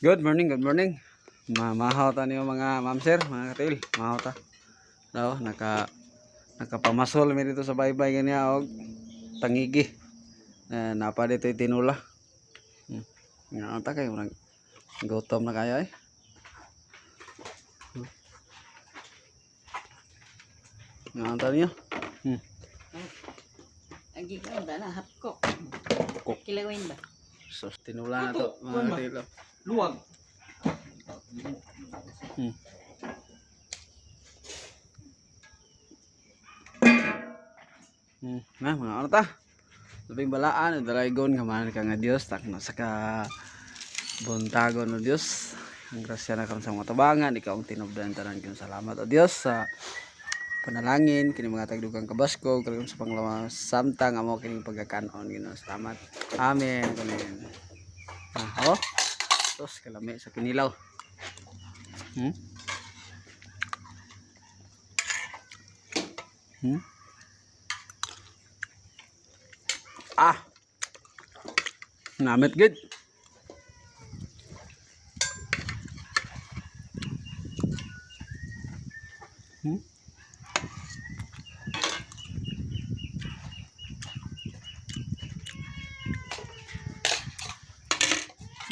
Good morning, good morning. Mamahaw ta niyo mga ma'am sir, mga katil. Mahaw ta. Daw, nakapamasol mi dito sa baybay ganiya og tangigi. Na napa dito tinula. Nga ta kay murag gutom na kayo eh. Nga ta niyo. Agi ka na hapko. Kok. Kilawin ba? So, tinula na to, mga katil. Luwag. Na, mga ano ta? Labing balaan, daraygon kamahan ka nga Dios, takna sa ka buntagon o Dios. Ang grasya na kami sa mga tabangan, ikaw ang tinubdan tanan kong salamat o Dios sa panalangin kini mga tagdugang kabasko kagam sa panglawas samtang amo kining pagkakanon. Ginoo, salamat. Amen. Amen. Ah, oh. Tos kalami sa kinilaw. Ah. Namit good.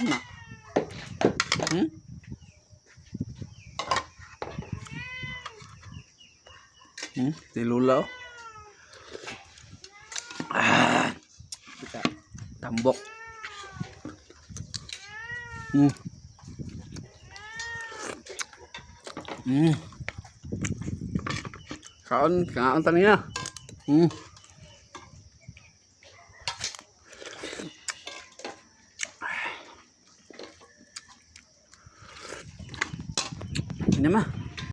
Na. Tilula oh. Ah. Kita tambok. Kaon, kaon ta niya. Ini mah.